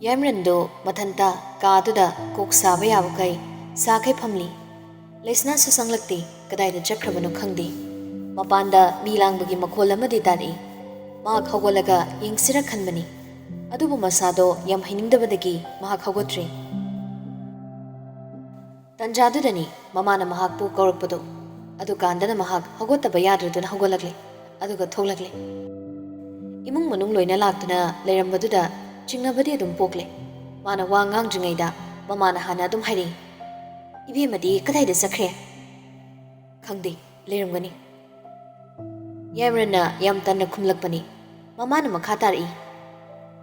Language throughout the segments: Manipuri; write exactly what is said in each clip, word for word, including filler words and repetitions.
ꯌꯥꯏꯃꯔꯟꯗꯣ ꯃꯊꯟꯇ ꯀꯥꯗꯨꯗ ꯀꯣꯛ ꯁꯥꯕ ꯌꯥꯕꯈꯩ ꯁꯥꯈꯩ ꯐꯝꯂꯤ꯫ ꯂꯩꯁꯅꯥꯁꯨ ꯁꯪꯂꯛꯇꯦ, ꯀꯗꯥꯏꯗ ꯆꯠꯈ꯭ꯔꯕꯅꯣ ꯈꯪꯗꯦ꯫ ꯃꯄꯥꯟꯗ ꯃꯤ ꯂꯥꯡꯕꯒꯤ ꯃꯈꯣꯜ ꯑꯃꯗꯤ ꯇꯥꯔꯛꯏ꯫ ꯃꯍꯥꯛ ꯍꯧꯒꯠꯂꯒ ꯌꯦꯡꯁꯤꯔ ꯈꯟꯕꯅꯤ, ꯑꯗꯨꯕꯨ ꯃꯁꯥꯗꯣ ꯌꯥꯝ ꯍꯩꯅꯤꯡꯗꯕꯗꯒꯤ ꯃꯍꯥꯛ ꯍꯧꯒꯠꯇ꯭ꯔꯤ꯫ ꯇꯟꯖꯥꯗꯨꯗꯅꯤ ꯃꯃꯥꯅ ꯃꯍꯥꯛꯄꯨ ꯀꯧꯔꯛꯄꯗꯣ꯫ ꯑꯗꯨꯀꯥꯟꯗꯅ ꯃꯍꯥꯛ ꯍꯧꯒꯠꯇꯕ ꯌꯥꯗ꯭ꯔꯗꯨꯅ ꯍꯧꯒꯠꯂꯛꯂꯦ, ꯑꯗꯨꯒ ꯊꯣꯛꯂꯛꯂꯦ꯫ ꯏꯃꯨꯡ ꯃꯅꯨꯡ ꯂꯣꯏꯅ ꯂꯥꯛꯇꯨꯅ ꯂꯩꯔꯝꯕꯗꯨꯗ ꯆꯤꯡꯅꯕꯗꯤ ꯑꯗꯨꯝ ꯄꯣꯛꯂꯦ꯫ ꯃꯥꯅ ꯋꯥ ꯉꯥꯡꯗ꯭ꯔꯤꯉꯩꯗ ꯃꯃꯥꯅ ꯍꯥꯟꯅ ꯑꯗꯨꯝ ꯍꯥꯏꯔꯛꯏ, "ꯏꯕꯦꯝꯃꯗꯤ ꯀꯗꯥꯏꯗ ꯆꯠꯈ꯭ꯔꯦ?" "ꯈꯪꯗꯦ, ꯂꯩꯔꯝꯒꯅꯤ꯫" ꯌꯥꯏꯃꯔꯟꯅ ꯌꯥꯝ ꯇꯟꯅ ꯈꯨꯝꯂꯛꯄꯅꯤ꯫ ꯃꯃꯥꯅ ꯃꯈꯥ ꯇꯥꯔꯛꯏ,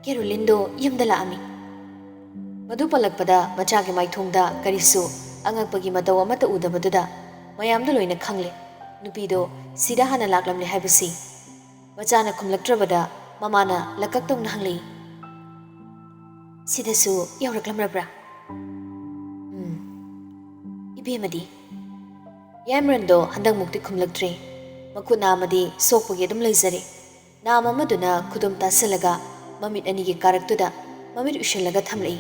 "ꯀꯦꯔꯣꯂꯤꯟꯗꯣ ꯌꯨꯝꯗ ꯂꯥꯛꯑꯝꯃꯤ꯫" ꯃꯗꯨ ꯄꯜꯂꯛꯄꯗ ꯃꯆꯥꯒꯤ ꯃꯥꯏꯊꯣꯡꯗ ꯀꯔꯤꯁꯨ ꯑꯉꯛꯄꯒꯤ ꯃꯇꯧ ꯑꯃꯠꯇ ꯎꯗꯕꯗꯨꯗ ꯃꯌꯥꯝꯗ ꯂꯣꯏꯅ ꯈꯪꯂꯦ, ꯅꯨꯄꯤꯗꯣ ꯁꯤꯗ ꯍꯥꯟꯅ ꯂꯥꯛꯂꯝꯂꯦ ꯍꯥꯏꯕꯁꯤ꯫ ꯃꯆꯥꯅ ꯈꯨꯝꯂꯛꯇ꯭ꯔꯕꯗ ꯃꯃꯥꯅ ꯂꯀꯛ ꯇꯧꯅ ꯍꯪꯂꯛꯏ, "ꯁꯤꯗꯁꯨ ꯌꯧꯔꯛꯂꯝꯂꯕ꯭ꯔꯥ?" "ꯎꯝ, ꯏꯕꯦꯝꯃꯗꯤ?" ꯌꯥꯏꯃꯔꯟꯗꯣ ꯍꯟꯗꯛꯃꯨꯛꯇꯤ ꯈꯨꯝꯂꯛꯇ꯭ꯔꯦ꯫ ꯃꯈꯨꯠ ꯅꯥꯝꯃꯗꯤ ꯁꯣꯛꯄꯒꯤ ꯑꯗꯨꯝ ꯂꯩꯖꯔꯦ꯫ ꯅꯥꯝ ꯑꯃꯗꯨꯅ ꯈꯨꯗꯨꯝ ꯇꯥꯁꯤꯜꯂꯒ ꯃꯃꯤꯠ ꯑꯅꯤꯒꯤ ꯀꯥꯔꯛꯇꯨꯗ ꯃꯃꯤꯠ ꯎꯏꯁꯤꯜꯂꯒ ꯊꯝꯂꯛꯏ꯫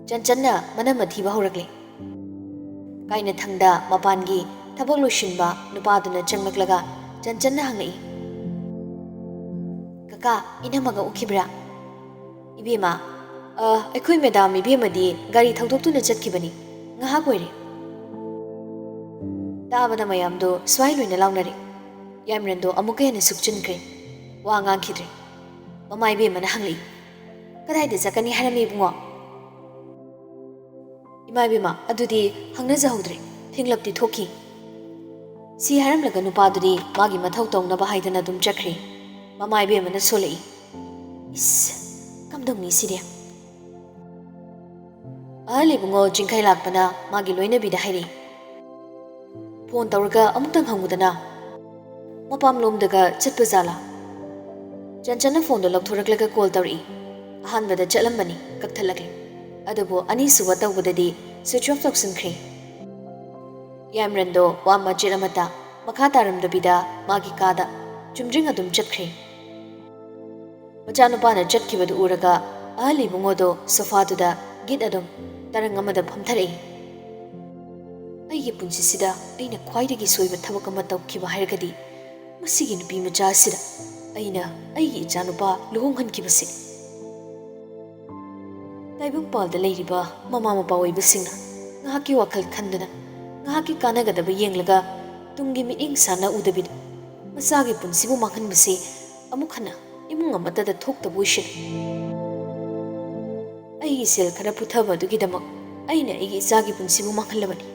ꯆꯟꯆꯟꯅ ꯃꯅꯝ ꯑꯊꯤꯕ ꯍꯧꯔꯛꯂꯦ꯫ ꯀꯥꯏꯅꯊꯪꯗ ꯃꯄꯥꯟꯒꯤ ꯊꯕꯛ ꯂꯣꯏꯁꯤꯟꯕ ꯅꯨꯄꯥꯗꯨꯅ ꯆꯪꯂꯛꯂꯒ ꯆꯟꯆꯟꯅ ꯍꯪꯂꯛꯏ, "ꯀꯀꯥ, ꯏꯅꯝꯃꯒ ꯎꯈꯤꯕ꯭ꯔꯥ?" "ꯏꯕꯦꯝꯃ, ꯑ, ꯑꯩꯈꯣꯏ ꯃꯦꯗꯥꯝ ꯏꯕꯦꯝꯃꯗꯤ ꯒꯥꯔꯤ ꯊꯧꯗꯣꯛꯇꯨꯅ ꯆꯠꯈꯤꯕꯅꯤ, ꯉꯥꯏꯍꯥꯛ ꯑꯣꯏꯔꯦ꯫" ꯇꯥꯕꯗ ꯃꯌꯥꯝꯗꯣ ꯁ꯭ꯋꯥꯏ ꯂꯣꯏꯅ ꯂꯥꯎꯅꯔꯦ꯫ ꯌꯥꯏꯃꯔꯟꯗꯣ ꯑꯃꯨꯛꯀ ꯍꯦꯟꯅ ꯁꯨꯛꯆꯤꯟꯈ꯭ꯔꯦ꯫ ꯋꯥ ꯉꯥꯡꯈꯤꯗ꯭ꯔꯦ꯫ ꯃꯃꯥ ꯏꯕꯦꯝꯃꯅ ꯍꯪꯂꯛꯏ, "ꯀꯗꯥꯏꯗ ꯆꯠꯀꯅꯤ ꯍꯥꯏꯔꯝꯃꯤ ꯏꯕꯨꯡꯉꯣ?" "ꯏꯃꯥ ꯏꯕꯦꯝꯃ, ꯑꯗꯨꯗꯤ ꯍꯪꯅꯖꯍꯧꯗ꯭ꯔꯦ, ꯊꯤꯡꯂꯞꯇꯤ ꯊꯣꯛꯈꯤ꯫" ꯁꯤ ꯍꯥꯏꯔꯝꯂꯒ ꯅꯨꯄꯥꯗꯨꯗꯤ ꯃꯥꯒꯤ ꯃꯊꯧ ꯇꯧꯅꯕ ꯍꯥꯏꯗꯅ ꯑꯗꯨꯝ ꯆꯠꯈ꯭ꯔꯦ꯫ ꯃꯃꯥ ꯏꯕꯦꯝꯃꯅ ꯁꯣꯜꯂꯛꯏ, "ꯏꯁ, ꯀꯝꯗꯧꯅꯤ ꯁꯤꯗꯤ?" ꯑꯍꯜ ꯏꯕꯨꯡꯉꯣ ꯆꯤꯡꯈꯩ ꯂꯥꯛꯄꯅ ꯃꯥꯒꯤ ꯂꯣꯏꯅꯕꯤꯗ ꯍꯥꯏꯔꯛꯏ, "ꯐꯣꯟ ꯇꯧꯔꯒ ꯑꯃꯨꯛꯇꯪ ꯍꯪꯉꯨꯗꯅ, ꯃꯄꯥꯝꯂꯣꯝꯗꯒ ꯆꯠꯄ ꯖꯥꯠꯂꯥ?" ꯆꯟꯆꯟꯅ ꯐꯣꯟꯗꯣ ꯂꯧꯊꯣꯔꯛꯂꯒ ꯀꯣꯜ ꯇꯧꯔꯛꯏ꯫ ꯑꯍꯥꯟꯕꯗ ꯆꯠꯂꯝꯕꯅꯤ, ꯀꯛꯊꯠꯂꯛꯂꯦ꯫ ꯑꯗꯨꯕꯨ ꯑꯅꯤꯁꯨꯕ ꯇꯧꯕꯗꯗꯤ ꯁ꯭ꯋꯤꯆ ꯑꯣꯐ ꯇꯧꯁꯤꯟꯈ꯭ꯔꯦ꯫ ꯌꯥꯏꯃꯔꯟꯗꯣ ꯋꯥ ꯃꯆꯦꯠ ꯑꯃꯠꯇ ꯃꯈꯥ ꯇꯥꯔꯝꯗꯕꯤꯗ ꯃꯥꯒꯤ ꯀꯥꯗ ꯆꯨꯝꯗ꯭ꯔꯤꯡ ꯑꯗꯨꯝ ꯆꯠꯈ꯭ꯔꯦ꯫ ꯃꯆꯥꯅꯨꯄꯥꯅ ꯆꯠꯈꯤꯕꯗꯨ ꯎꯔꯒ ꯑꯍꯜ ꯏꯕꯨꯡꯉꯣꯗꯣ ꯁꯣꯐꯥꯗꯨꯗ ꯒꯤꯠ ꯑꯗꯨꯝ ꯇꯔꯪ ꯑꯃꯗ ꯐꯝꯊꯔꯛꯏ꯫ ꯑꯩꯒꯤ ꯄꯨꯟꯁꯤꯁꯤꯗ ꯑꯩꯅ ꯈ꯭ꯋꯥꯏꯗꯒꯤ ꯁꯣꯏꯕ ꯊꯕꯛ ꯑꯃ ꯇꯧꯈꯤꯕ ꯍꯥꯏꯔꯒꯗꯤ ꯃꯁꯤꯒꯤ ꯅꯨꯄꯤ ꯃꯆꯥ ꯑꯁꯤꯗ ꯑꯩꯅ ꯑꯩꯒꯤ ꯏꯆꯥꯅꯨꯄꯥ ꯂꯨꯍꯣꯡꯍꯟꯈꯤꯕꯁꯤ꯫ ꯇꯥꯏꯕꯪꯄꯥꯜꯗ ꯂꯩꯔꯤꯕ ꯃꯃꯥ ꯃꯄꯥ ꯑꯣꯏꯕꯁꯤꯡꯅ ꯉꯥꯏꯍꯥꯛꯀꯤ ꯋꯥꯈꯜ ꯈꯟꯗꯨꯅ, ꯉꯥꯏꯍꯥꯛꯀꯤ ꯀꯥꯟꯅꯒꯗꯕ ꯌꯦꯡꯂꯒ, ꯇꯨꯡꯒꯤ ꯃꯤꯠꯌꯦꯡ ꯁꯥꯟꯅ ꯎꯗꯕꯤꯗ ꯃꯆꯥꯒꯤ ꯄꯨꯟꯁꯤꯕꯨ ꯃꯥꯡꯍꯟꯕꯁꯤ ꯑꯃꯨꯛ ꯍꯟꯅ ꯏꯃꯨꯡ ꯑꯃꯠꯇꯗ ꯊꯣꯛꯇꯕ ꯑꯣꯏꯁꯅꯨ꯫ ꯑꯩꯒꯤ ꯁꯦꯜ ꯈꯔ ꯄꯨꯊꯕ ꯑꯗꯨꯒꯤꯗꯃꯛ ꯑꯩꯅ ꯑꯩꯒꯤ ꯏꯆꯥꯒꯤ ꯄꯨꯟꯁꯤꯕꯨ ꯃꯥꯡꯍꯜꯂꯕꯅꯤ꯫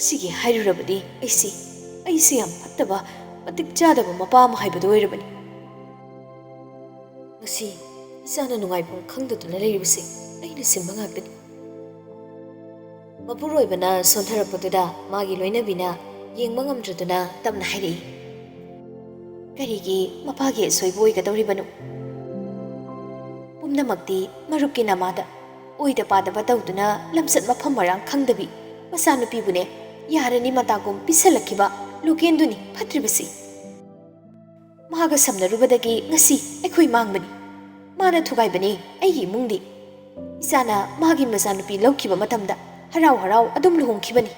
ꯁꯤꯒꯤ ꯍꯥꯏꯔꯨꯔꯕꯗꯤ ꯑꯩꯁꯤ, ꯑꯩꯁꯤ ꯌꯥꯝ ꯐꯠꯇꯕ, ꯃꯇꯤꯛ ꯆꯥꯗꯕ ꯃꯄꯥ ꯑꯃ ꯍꯥꯏꯕꯗꯨ ꯑꯣꯏꯔꯕꯅꯤ꯫ ꯉꯁꯤ ꯏꯆꯥꯅ ꯅꯨꯡꯉꯥꯏꯐꯝ ꯈꯪꯗꯗꯨꯅ ꯂꯩꯔꯤꯕꯁꯤ ꯑꯩꯅ ꯁꯤꯟꯕ ꯉꯥꯛꯇꯅꯤ꯫ ꯃꯄꯨꯔꯣꯏꯕꯅ ꯁꯣꯟꯊꯔꯛꯄꯗꯨꯗ ꯃꯥꯒꯤ ꯂꯣꯏꯅꯕꯤꯅ ꯌꯦꯡꯕ ꯉꯝꯗ꯭ꯔꯗꯨꯅ ꯇꯞꯅ ꯍꯥꯏꯔꯛꯏ, "ꯀꯔꯤꯒꯤ ꯃꯄꯥꯒꯤ ꯑꯁꯣꯏꯕ ꯑꯣꯏꯒꯗꯧꯔꯤꯕꯅꯣ? ꯄꯨꯝꯅꯃꯛꯇꯤ ꯃꯔꯨꯞꯀꯤ ꯅꯃꯥꯗ ꯑꯣꯏꯗ ꯄꯥꯗꯕ ꯇꯧꯗꯨꯅ ꯂꯝꯆꯠ ꯃꯐꯝ ꯃꯔꯥꯡ ꯈꯪꯗꯕꯤ ꯃꯆꯥꯅꯨꯄꯤꯕꯨꯅꯦ ꯌꯥꯔꯅꯤ ꯃꯇꯥꯒꯨꯝ ꯄꯤꯁꯜꯂꯛꯈꯤꯕ ꯂꯣꯀꯦꯟꯗꯨꯅꯤ ꯐꯠꯇ꯭ꯔꯤꯕꯁꯤ꯫ ꯃꯥꯒ ꯁꯝꯅꯔꯨꯕꯗꯒꯤ ꯉꯁꯤ ꯑꯩꯈꯣꯏ ꯃꯥꯡꯕꯅꯤ꯫ ꯃꯥꯅ ꯊꯨꯒꯥꯏꯕꯅꯤ ꯑꯩꯒꯤ ꯏꯃꯨꯡꯗꯤ꯫ ꯏꯆꯥꯅ ꯃꯥꯒꯤ ꯃꯆꯥꯅꯨꯄꯤ ꯂꯧꯈꯤꯕ ꯃꯇꯝꯗ ꯍꯔꯥꯎ ꯍꯔꯥꯎ ꯑꯗꯨꯝ ꯂꯨꯍꯣꯡꯈꯤꯕꯅꯤ꯫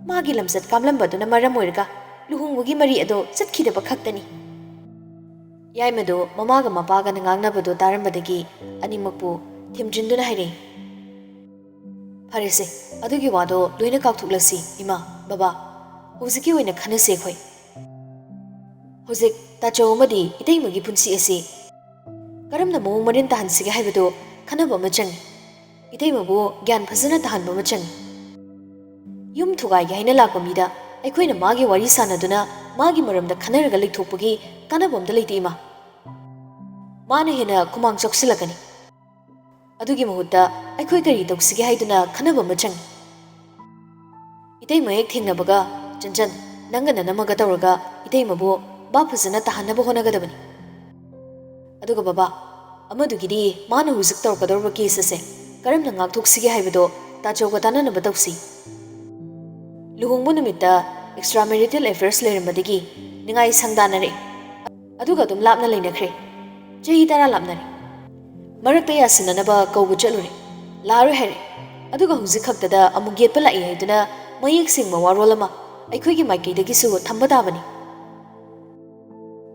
ꯃꯥꯒꯤ ꯂꯝꯆꯠ ꯀꯥꯝꯂꯝꯕꯗꯨꯅ ꯃꯔꯝ ꯑꯣꯏꯔꯒ ꯂꯨꯍꯣꯡꯕꯒꯤ ꯃꯔꯤ ꯑꯗꯣ ꯆꯠꯈꯤꯗꯕ ꯈꯛꯇꯅꯤ꯫" ꯌꯥꯏꯃꯗꯨ ꯃꯃꯥꯒ ꯃꯄꯥꯒꯅ ꯉꯥꯡꯅꯕꯗꯨ ꯇꯥꯔꯝꯕꯗꯒꯤ ꯑꯅꯤꯃꯛꯄꯨ ꯊꯦꯝꯖꯤꯟꯗꯨꯅ ꯍꯥꯏꯔꯛꯏ, "ꯐꯔꯦꯁꯦ, ꯑꯗꯨꯒꯤ ꯋꯥꯗꯣ ꯂꯣꯏꯅ ꯀꯥꯎꯊꯣꯛꯂꯁꯤ, ꯏꯃꯥ, ꯕꯕꯥ꯫ ꯍꯧꯖꯤꯛꯀꯤ ꯑꯣꯏꯅ ꯈꯟꯅꯁꯦ ꯑꯩꯈꯣꯏ꯫ ꯍꯧꯖꯤꯛ ꯇꯥꯆꯧ ꯑꯃꯗꯤ ꯏꯇꯩꯃꯒꯤ ꯄꯨꯟꯁꯤ ꯑꯁꯤ ꯀꯔꯝꯅ ꯃꯑꯣꯡ ꯃꯔꯤꯟ ꯇꯥꯍꯟꯁꯤꯒꯦ ꯍꯥꯏꯕꯗꯨ ꯈꯟꯅꯕ ꯑꯃ ꯆꯪꯏ꯫ ꯏꯇꯩꯃꯕꯨ ꯒ꯭ꯌꯥꯟ ꯐꯖꯅ ꯇꯥꯍꯟꯕ ꯑꯃ ꯆꯪꯏ꯫ ꯌꯨꯝ ꯊꯨꯒꯥꯏꯒꯦ ꯍꯥꯏꯅ ꯂꯥꯛꯄ ꯃꯤꯗ ꯑꯩꯈꯣꯏꯅ ꯃꯥꯒꯤ ꯋꯥꯔꯤ ꯁꯥꯟꯅꯗꯨꯅ ꯃꯥꯒꯤ ꯃꯔꯝꯗ ꯈꯟꯅꯔꯒ ꯂꯩꯊꯣꯛꯄꯒꯤ ꯀꯥꯟꯅꯕ ꯑꯝꯇ ꯂꯩꯇꯦ, ꯏꯃꯥ꯫ ꯃꯥꯅ ꯍꯦꯟꯅ ꯈꯨꯃꯥꯡ ꯆꯥꯎꯁꯤꯜꯂꯛꯀꯅꯤ꯫ ꯑꯗꯨꯒꯤ ꯃꯍꯨꯠꯇ ꯑꯩꯈꯣꯏ ꯀꯔꯤ ꯇꯧꯁꯤꯒꯦ ꯍꯥꯏꯗꯨꯅ ꯈꯟꯅꯕ ꯑꯃ ꯆꯪꯏ꯫" ꯏꯇꯩꯃ ꯍꯦꯛ ꯊꯦꯡꯅꯕꯒ, "ꯆꯟꯆꯟ, ꯅꯪꯒ ꯅꯅꯝꯃꯒ ꯇꯧꯔꯒ ꯏꯇꯩꯃꯕꯨ ꯚꯥꯞ ꯐꯖꯅ ꯇꯥꯍꯟꯅꯕ ꯍꯣꯠꯅꯒꯗꯕꯅꯤ꯫ ꯑꯗꯨꯒ ꯕꯕꯥ, ꯑꯃꯗꯨꯒꯤꯗꯤ ꯃꯥꯅ ꯍꯧꯖꯤꯛ ꯇꯧꯔꯛꯀꯗꯧꯔꯤꯕ ꯀꯦꯁ ꯑꯁꯦ ꯀꯔꯝꯅ ꯉꯥꯛꯊꯣꯛꯁꯤꯒꯦ ꯍꯥꯏꯕꯗꯣ ꯇꯥꯆꯧꯒ ꯇꯥꯟꯅꯅꯕ ꯇꯧꯁꯤ꯫ ꯂꯨꯍꯣꯡꯕ ꯅꯨꯃꯤꯠꯇ ꯑꯦꯛꯁꯇ꯭ꯔꯥ ꯃꯦꯔꯤꯇꯦꯜ ꯑꯦꯐꯤꯌꯔꯁ ꯂꯩꯔꯝꯕꯗꯒꯤ ꯅꯤꯡꯉꯥꯏ ꯁꯪꯗꯥꯅꯔꯦ꯫ ꯑꯗꯨꯒ ꯑꯗꯨꯝ ꯂꯥꯞꯅ ꯂꯩꯅꯈ꯭ꯔꯦ꯫ ꯆꯍꯤ ꯇꯔꯥ ꯂꯥꯞꯅꯔꯦ꯫ ꯃꯔꯛꯇ ꯌꯥꯁꯤꯟꯅꯅꯕ ꯀꯧꯕ ꯆꯠꯂꯨꯔꯦ꯫ ꯂꯥꯛꯑꯔꯣꯏ ꯍꯥꯏꯔꯦ꯫ ꯑꯗꯨꯒ ꯍꯧꯖꯤꯛ ꯈꯛꯇꯗ ꯑꯃꯨꯛ ꯌꯦꯠꯄ ꯂꯥꯛꯏ ꯍꯥꯏꯗꯨꯅ ꯃꯌꯦꯛ ꯁꯦꯡꯕ ꯋꯥꯔꯣꯜ ꯑꯃ ꯑꯩꯈꯣꯏꯒꯤ ꯃꯥꯏꯀꯩꯗꯒꯤꯁꯨ ꯊꯝꯕ ꯇꯥꯕꯅꯤ꯫